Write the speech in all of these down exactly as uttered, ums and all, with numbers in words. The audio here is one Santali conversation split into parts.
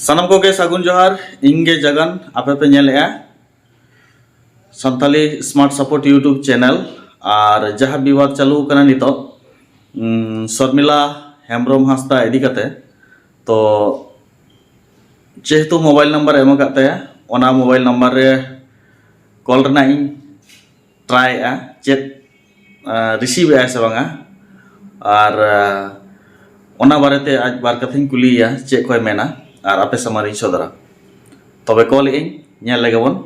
ᱥᱟᱱᱟᱢ ᱠᱚᱜᱮ ᱥᱟᱹᱜᱩᱱ ᱡᱚᱦᱟᱨ᱾ ᱤᱧ ᱜᱮ ᱡᱟᱜᱟᱱ, ᱟᱯᱮ ᱯᱮ ᱧᱮᱞᱮᱜᱼᱟ Santali Smart Support YouTube channel᱾ ᱟᱨ ᱡᱟᱦᱟᱸ ᱵᱤᱵᱟᱫ ᱪᱟᱹᱞᱩ ᱟᱠᱟᱱᱟ ᱱᱤᱛᱚᱜ, ᱩᱢ, ᱥᱚᱨᱢᱤᱞᱟ ᱦᱮᱢᱵᱨᱚᱢ ᱦᱟᱸᱥᱫᱟ ᱤᱫᱤ ᱠᱟᱛᱮ, ᱛᱚ ᱡᱮᱦᱮᱛᱩ ᱢᱳᱵᱟᱭᱤᱞ ᱱᱟᱢᱵᱟᱨ ᱮᱢ ᱟᱠᱟᱫ ᱛᱟᱭᱟ, ᱚᱱᱟ ᱢᱳᱵᱟᱭᱤᱞ ᱱᱟᱢᱵᱟᱨ ᱨᱮ ᱠᱚᱞ ᱨᱮᱱᱟᱜ ᱤᱧ ᱴᱨᱟᱭᱮᱜᱼᱟ, ᱪᱮᱫ ᱨᱤᱥᱤᱵᱷ ᱮᱜᱼᱟᱭ ᱥᱮ ᱵᱟᱝᱟ᱾ ᱟᱨ ᱟᱸ, ᱚᱱᱟ ᱵᱟᱨᱮᱛᱮ ᱟᱡ ᱵᱟᱨ ᱠᱟᱛᱷᱟᱧ ᱠᱩᱞᱤᱭᱮᱭᱟ, ᱪᱮᱫ ᱠᱚᱭ ᱢᱮᱱᱟ, ᱟᱨ ᱟᱯᱮ ᱥᱟᱢᱟᱝ ᱨᱤᱧ ᱥᱚᱫᱚᱨᱟ᱾ ᱛᱚᱵᱮ ᱠᱚᱞ ᱮᱜᱼᱟᱹᱧ, ᱧᱮᱞ ᱞᱮᱜᱮ ᱵᱚᱱ᱾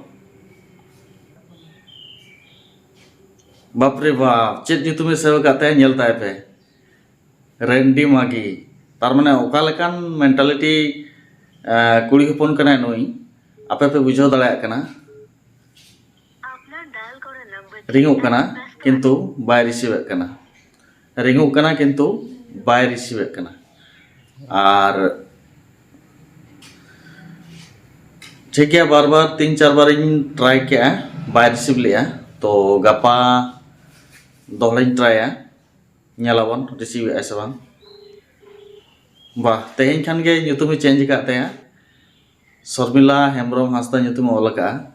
ᱵᱟᱯᱨᱮ ᱵᱟᱯ, ᱪᱮᱫ ᱧᱩᱛᱩᱢᱮ ᱥᱮᱵᱷ ᱟᱠᱟᱫ ᱛᱟᱭᱟ, ᱧᱮᱞ ᱛᱟᱭ ᱯᱮ, ᱨᱮᱱᱰᱤ ᱢᱟᱜᱤ᱾ ᱛᱟᱨ ᱢᱟᱱᱮ ᱚᱠᱟ ᱞᱮᱠᱟᱱ ᱢᱮᱱᱴᱟᱞᱤᱴᱤ ᱠᱩᱲᱤ ᱦᱚᱯᱚᱱ ᱠᱟᱱᱟᱭ ᱱᱩᱭ, ᱟᱯᱮ ᱯᱮ ᱵᱩᱡᱷᱟᱹᱣ ᱫᱟᱲᱮᱭᱟᱜ ᱠᱟᱱᱟ᱾ ᱨᱤᱝᱚᱜ ᱠᱟᱱᱟ, ᱠᱤᱱᱛᱩ ᱵᱟᱭ ᱨᱤᱥᱤᱵᱷ ᱮᱫ ᱠᱟᱱᱟ᱾ ᱨᱤᱝᱚᱜ ᱠᱟᱱᱟ, ᱠᱤᱱᱛᱩ ᱵᱟᱭ ᱨᱤᱥᱤᱵᱷ ᱮᱫ ᱠᱟᱱᱟ᱾ ᱟᱨ ᱴᱷᱤᱠ ᱜᱮᱭᱟ, ᱵᱟᱨ ᱵᱟᱨ ᱛᱤᱱ ᱪᱟᱨ ᱵᱟᱨᱤᱧ ᱴᱨᱟᱭ ᱠᱮᱜᱼᱟ, ᱵᱟᱭ ᱨᱤᱥᱤᱵᱷ ᱞᱮᱜᱼᱟ᱾ ᱛᱚ ᱜᱟᱯᱟ ᱫᱚᱦᱲᱟᱧ ᱴᱨᱟᱭᱟ, ᱧᱮᱞᱟᱵᱚᱱ ᱨᱤᱥᱤᱵᱷ ᱮᱜᱼᱟᱭ ᱥᱮ ᱵᱟᱝ᱾ ᱵᱟᱦ, ᱛᱮᱦᱮᱧ ᱠᱷᱟᱱ ᱜᱮ ᱧᱩᱛᱩᱢᱮ ᱪᱮᱧᱡᱽ ᱟᱠᱟᱫ ᱛᱟᱭᱟ, ᱥᱚᱨᱢᱤᱞᱟ ᱦᱮᱢᱵᱨᱚᱢ ᱦᱟᱸᱥᱫᱟ ᱧᱩᱛᱩᱢᱮ ᱚᱞ ᱟᱠᱟᱫᱼᱟ᱾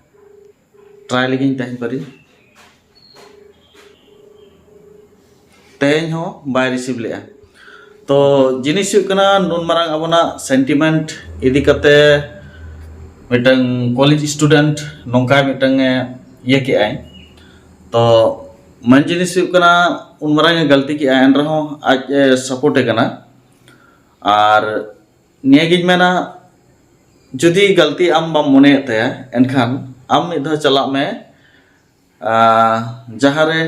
ᱴᱨᱟᱭ ᱞᱮᱜᱤᱧ ᱛᱮᱦᱮᱧ ᱯᱟᱹᱨᱤ, ᱛᱮᱦᱮᱧ ᱦᱚᱸ ᱵᱟᱭ ᱨᱤᱥᱤᱵᱷ ᱞᱮᱜᱼᱟ᱾ ᱛᱚ ᱡᱤᱱᱤᱥ ᱦᱩᱭᱩᱜ ᱠᱟᱱᱟ, ᱱᱩᱱ ᱢᱟᱨᱟᱝ ᱟᱵᱚᱱᱟᱜ ᱥᱮᱱᱴᱤᱢᱮᱱᱴ ᱤᱫᱤ ᱠᱟᱛᱮ ᱢᱤᱫᱴᱟᱝ ᱠᱚᱞᱮᱡᱽ ᱥᱴᱩᱰᱮᱱᱴ ᱱᱚᱝᱠᱟ ᱢᱤᱫᱴᱟᱝ ᱮ ᱤᱭᱟᱹ ᱠᱮᱜᱼᱟᱭ᱾ ᱛᱚ ᱢᱮᱱ ᱡᱤᱱᱤᱥ ᱦᱩᱭᱩᱜ ᱠᱟᱱᱟ, ᱩᱱ ᱢᱟᱨᱟᱝ ᱮ ᱜᱟᱹᱞᱛᱤ ᱠᱮᱜᱼᱟ, ᱮᱱ ᱨᱮᱦᱚᱸ ᱟᱡ ᱮ ᱥᱟᱯᱳᱨᱴ ᱮ ᱠᱟᱱᱟ᱾ ᱟᱨ ᱱᱤᱭᱟᱹᱜᱤᱧ ᱢᱮᱱᱟ, ᱡᱩᱫᱤ ᱜᱟᱹᱞᱛᱤ ᱟᱢ ᱵᱟᱢ ᱢᱚᱱᱮᱭᱮᱫ ᱛᱟᱭᱟ, ᱮᱱᱠᱷᱟᱱ ᱟᱢ ᱢᱤᱫ ᱫᱷᱟᱣ ᱪᱟᱞᱟᱜ ᱢᱮ, ᱟᱸ, ᱡᱟᱦᱟᱸ ᱨᱮ,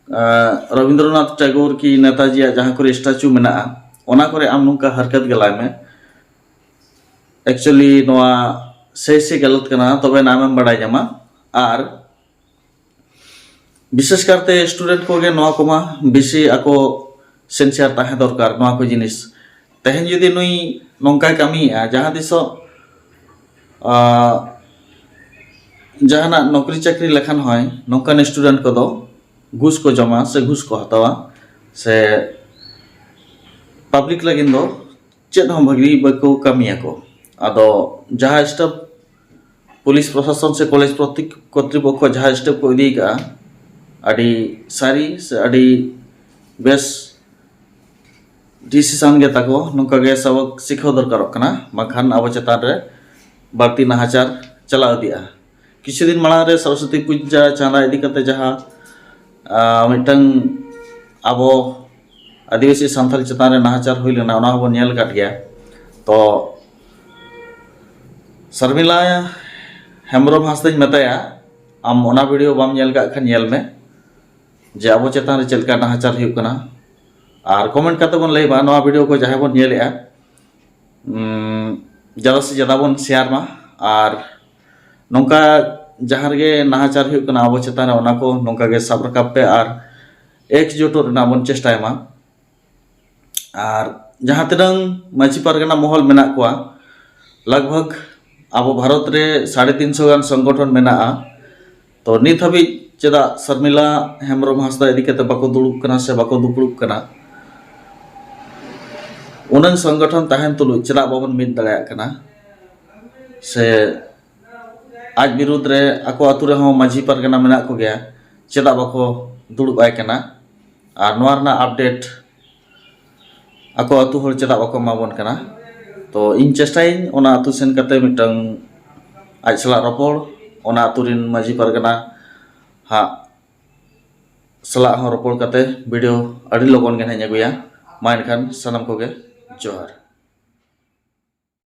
ᱟᱸ, ᱨᱚᱵᱤᱱᱫᱨᱚᱱᱟᱛᱷ ᱴᱮᱜᱳᱨ ᱠᱤ ᱱᱮᱛᱟᱡᱤᱭᱟᱜ ᱡᱟᱦᱟᱸ ᱠᱚᱨᱮ ᱥᱴᱟᱪᱩ ᱢᱮᱱᱟᱜᱼᱟ, ᱚᱱᱟ ᱠᱚᱨᱮ ᱟᱢ ᱱᱚᱝᱠᱟ ᱦᱟᱨᱠᱟᱛ ᱜᱮᱞᱟᱭ ᱢᱮ᱾ ᱮᱠᱪᱩᱭᱮᱞᱤ ᱱᱚᱣᱟ ᱥᱟᱹᱦᱤ ᱥᱮ ᱜᱟᱞᱟᱛ ᱠᱟᱱᱟ, ᱛᱚᱵᱮ ᱱᱟ ᱟᱢᱮᱢ ᱵᱟᱲᱟᱭ ᱧᱟᱢᱟ᱾ ᱟᱨ ᱵᱤᱥᱮᱥ ᱠᱟᱨᱛᱮ ᱥᱴᱩᱰᱮᱱᱴ ᱠᱚᱜᱮ ᱱᱚᱣᱟ ᱠᱚᱢᱟ ᱵᱮᱥᱤ ᱟᱠᱚ ᱥᱮᱱᱥᱤᱭᱟᱨ ᱛᱟᱦᱮᱸ ᱫᱚᱨᱠᱟᱨ ᱱᱚᱣᱟ ᱠᱚ ᱡᱤᱱᱤᱥ᱾ ᱛᱮᱦᱮᱧ ᱡᱩᱫᱤ ᱱᱩᱭ ᱱᱚᱝᱠᱟᱭ ᱠᱟᱹᱢᱤᱭᱮᱫᱼᱟ, ᱡᱟᱦᱟᱸ ᱛᱤᱥᱚᱜ, ᱟᱸ, ᱡᱟᱦᱟᱱᱟᱜ ᱱᱚᱠᱨᱤ ᱪᱟᱹᱠᱨᱤ ᱞᱮᱠᱷᱟᱱ ᱦᱚᱸᱭ, ᱱᱚᱝᱠᱟᱱ ᱥᱴᱩᱰᱮᱱᱴ ᱠᱚᱫᱚ ᱜᱷᱩᱥ ᱠᱚ ᱡᱚᱢᱟ ᱥᱮ ᱜᱷᱩᱥ ᱠᱚ ᱦᱟᱛᱟᱣᱟ, ᱥᱮ ᱯᱟᱵᱽᱞᱤᱠ ᱞᱟᱹᱜᱤᱫ ᱫᱚ ᱪᱮᱫ ᱦᱚᱸ ᱵᱷᱟᱹᱜᱤ ᱵᱟᱠᱚ ᱠᱟᱹᱢᱤᱭᱟᱠᱚ᱾ ᱟᱫᱚ ᱡᱟᱦᱟᱸ ᱥᱴᱮᱯ ᱯᱩᱞᱤᱥ ᱯᱨᱚᱥᱟᱥᱚᱱ ᱥᱮ ᱠᱚᱞᱮᱡᱽ ᱯᱨᱚᱛᱤ- ᱠᱚᱨᱛᱨᱤᱯᱚᱠᱠᱷᱚ ᱡᱟᱦᱟᱸ ᱥᱴᱮᱯ ᱠᱚ ᱤᱫᱤ ᱠᱟᱜᱼᱟ, ᱟᱹᱰᱤ ᱥᱟᱹᱨᱤ ᱥᱮ ᱟᱹᱰᱤ ᱵᱮᱥ ᱰᱤᱥᱤᱥᱚᱱ ᱜᱮ ᱛᱟᱠᱚ᱾ ᱱᱚᱝᱠᱟ ᱜᱮ ᱥᱟᱵᱚᱠ ᱥᱤᱠᱷᱟᱹᱣ ᱫᱚᱨᱠᱟᱨᱚᱜ ᱠᱟᱱᱟ, ᱵᱟᱝᱠᱷᱟᱱ ᱟᱵᱚ ᱪᱮᱛᱟᱱ ᱨᱮ ᱵᱟᱹᱲᱛᱤ ᱱᱟᱦᱟᱪᱟᱨ ᱪᱟᱞᱟᱣ ᱤᱫᱤᱜᱼᱟ᱾ ᱠᱤᱪᱷᱩ ᱫᱤᱱ ᱢᱟᱲᱟᱝ ᱨᱮ ᱥᱚᱨᱚᱥᱚᱛᱤ ᱯᱩᱡᱟ ᱪᱟᱸᱫᱟ ᱤᱫᱤ ᱠᱟᱛᱮ ᱡᱟᱦᱟᱸ, ᱟᱸ, ᱢᱤᱫᱴᱟᱝ ᱟᱵᱚ ᱟᱹᱫᱤᱵᱟᱹᱥᱤ ᱥᱟᱱᱛᱟᱲ ᱪᱮᱛᱟᱱ ᱨᱮ ᱱᱟᱦᱟᱪᱟᱨ ᱦᱩᱭ ᱞᱮᱱᱟ, ᱚᱱᱟ ᱦᱚᱸᱵᱚᱱ ᱧᱮᱞ ᱟᱠᱟᱫ ᱜᱮᱭᱟ᱾ ᱛᱚ ᱥᱚᱨᱢᱤᱞᱟ ᱦᱮᱢᱵᱨᱚᱢ ᱦᱟᱸᱥᱫᱟᱧ ᱢᱮᱛᱟᱭᱟ, ᱟᱢ ᱚᱱᱟ ᱵᱷᱤᱰᱤᱭᱳ ᱵᱟᱢ ᱧᱮᱞ ᱠᱟᱜ ᱠᱷᱟᱱ ᱧᱮᱞ ᱢᱮ, ᱡᱮ ᱟᱵᱚ ᱪᱮᱛᱟᱱ ᱨᱮ ᱪᱮᱫ ᱞᱮᱠᱟ ᱱᱟᱦᱟᱪᱟᱨ ᱦᱩᱭᱩᱜ ᱠᱟᱱᱟ᱾ ᱟᱨ ᱠᱚᱢᱮᱱᱴ ᱠᱟᱛᱮ ᱵᱚᱱ ᱞᱟᱹᱭ ᱢᱟ, ᱱᱚᱣᱟ ᱵᱷᱤᱰᱤᱭᱳ ᱠᱚ ᱡᱟᱦᱟᱸᱭ ᱵᱚᱱ ᱧᱮᱞᱮᱜᱼᱟ, ᱩᱢ, ᱡᱟᱫᱟ ᱥᱮ ᱡᱟᱫᱟ ᱵᱚᱱ ᱥᱮᱭᱟᱨ ᱢᱟ᱾ ᱟᱨ ᱱᱚᱝᱠᱟ ᱡᱟᱦᱟᱸ ᱨᱮᱜᱮ ᱱᱟᱦᱟᱪᱟᱨ ᱦᱩᱭᱩᱜ ᱠᱟᱱᱟ ᱟᱵᱚ ᱪᱮᱛᱟᱱ ᱨᱮ, ᱚᱱᱟ ᱠᱚ ᱱᱚᱝᱠᱟ ᱜᱮ ᱥᱟᱵ ᱨᱟᱠᱟᱵ ᱯᱮ ᱟᱨ ᱮᱠᱡᱩᱴᱚᱜ ᱨᱮᱱᱟᱜ ᱵᱚᱱ ᱪᱮᱥᱴᱟᱭ ᱢᱟ᱾ ᱟᱨ ᱡᱟᱦᱟᱸ ᱛᱤᱱᱟᱹᱝ ᱢᱟᱹᱡᱷᱤ ᱯᱟᱨᱜᱟᱱᱟ ᱢᱚᱦᱚᱞ ᱢᱮᱱᱟᱜ ᱠᱚᱣᱟ, ᱞᱟᱜᱽ ᱵᱷᱟᱜᱽ ᱟᱵᱚ ᱵᱷᱟᱨᱚᱛ ᱨᱮ ᱥᱟᱲᱮ ᱛᱤᱱ ᱥᱚ ᱜᱟᱱ ᱥᱚᱝᱜᱚᱴᱷᱚᱱ ᱢᱮᱱᱟᱜᱼᱟ᱾ ᱛᱚ ᱱᱤᱛ ᱦᱟᱹᱵᱤᱡ ᱪᱮᱫᱟᱜ ᱥᱚᱨᱢᱤᱞᱟ ᱦᱮᱢᱵᱨᱚᱢ ᱦᱟᱸᱥᱫᱟ ᱤᱫᱤ ᱠᱟᱛᱮ ᱵᱟᱠᱚ ᱫᱩᱲᱩᱵ ᱠᱟᱱᱟ ᱥᱮ ᱵᱟᱠᱚ ᱫᱩᱯᱲᱩᱵ ᱠᱟᱱᱟ? ᱩᱱᱟᱹᱝ ᱥᱚᱝᱜᱚᱴᱷᱚᱱ ᱛᱟᱦᱮᱱ ᱛᱩᱞᱩᱡ ᱪᱮᱫᱟᱜ ᱵᱟᱵᱚᱱ ᱢᱤᱫ ᱫᱟᱲᱮᱭᱟᱜ ᱠᱟᱱᱟ? ᱥᱮ ᱟᱡ ᱵᱤᱨᱩᱫᱽ ᱨᱮ ᱟᱠᱚ ᱟᱹᱛᱩ ᱨᱮᱦᱚᱸ ᱢᱟᱹᱡᱷᱤ ᱯᱟᱨᱜᱟᱱᱟ ᱢᱮᱱᱟᱜ ᱠᱚᱜᱮᱭᱟ, ᱪᱮᱫᱟᱜ ᱵᱟᱠᱚ ᱫᱩᱲᱩᱵ ᱟᱭ ᱠᱟᱱᱟ? ᱟᱨ ᱱᱚᱣᱟ ᱨᱮᱱᱟᱜ ᱟᱯᱰᱮᱴ ᱟᱠᱚ ᱟᱹᱛᱩ ᱦᱚᱲ ᱪᱮᱫᱟᱜ ᱵᱟᱠᱚ ᱮᱢᱟ ᱵᱚᱱ ᱠᱟᱱᱟ? ᱛᱚ ᱤᱧ ᱪᱮᱥᱴᱟᱭᱟᱹᱧ ᱚᱱᱟ ᱟᱹᱛᱩ ᱥᱮᱱ ᱠᱟᱛᱮ ᱢᱤᱫᱴᱟᱝ ᱟᱡ ᱥᱟᱞᱟᱜ ᱨᱚᱯᱚᱲ, ᱚᱱᱟ ᱟᱹᱛᱩ ᱨᱮᱱ ᱢᱟᱹᱡᱷᱤ ᱯᱟᱨᱜᱟᱱᱟ ᱦᱟᱸᱜ ᱥᱟᱞᱟᱜ ᱦᱚᱸ ᱨᱚᱯᱚᱲ ᱠᱟᱛᱮ ᱵᱷᱤᱰᱤᱭᱳ ᱟᱹᱰᱤ ᱞᱚᱜᱚᱱ ᱜᱮ ᱱᱟᱦᱟᱜ ᱤᱧ ᱟᱹᱜᱩᱭᱟ᱾ ᱢᱟ ᱮᱱᱠᱷᱟᱱ ᱥᱟᱱᱟᱢ ᱠᱚᱜᱮ ᱡᱚᱦᱟᱨ᱾